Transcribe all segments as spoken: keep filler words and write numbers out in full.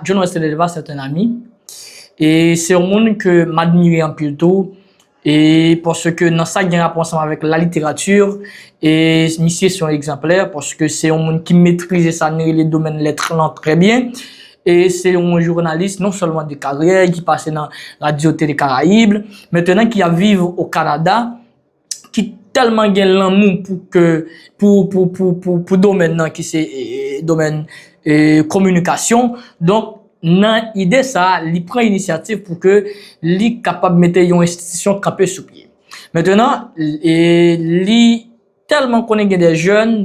John Wesley Delva, c'est un ami. E se yon moun ke m admire anpil tou. E paske nan sa ki gen rapò ansanm avèk la littérature, e misye se yon egzanplè, paske se yon moun ki metrize sa n rele domèn lèt lan trè byen. E se yon jounalis non sèlman de karyè, ki pase nan Radio Télé Caraïbes, mentnan ki ap viv o Kanada, ki tèlman gen lanmou pou ke, pou, pou, pou, pou, pou domèn nan ki se e, domèn e, kominikasyon. Donk, nan ide sa, li pran inisyativ pou ke li kapab mete yon enstitisyon kanpe sou pye. Mentnan, e, li tèlman konnen gen de jèn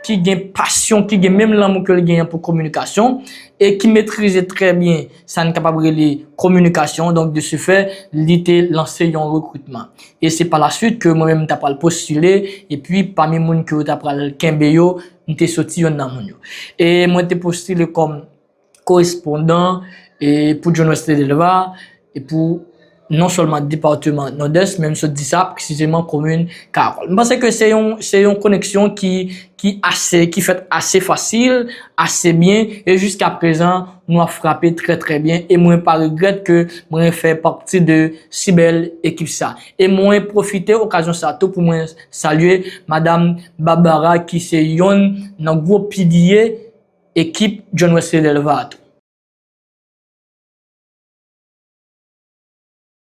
ki gen pasyon, ki gen menm lanmou ke l genyen pou kominikasyon, e ki metrize trè byen sa n kapab rele kominikasyon. Donk, de ce fait, li te lanse yon rekritman. E se pa la suite ke mwen menm m ta pral postile, epi pami moun ke yo ta pral kenbe yo, m te soti yonn nan moun yo. E mwen te postile kòm korespondan e pou John Wesley Delva e pou non sèlman depatman Nòdès, men m sot di sa presizeman komin Karagòl. M panse ke se yon, se yon koneksyon ki, ki ase, ki fèt ase fasil, ase byen, e jiska prezan, nou ap frape trè, trè byen, e mwen pa regrèt ke mwen fè pati de si bèl ekip sa. E mwen pwofite okazyon sa tou pou mwen salye Madam Barbara, ki se yonn nan gwo pilye ekip John Wesley Delva a tou.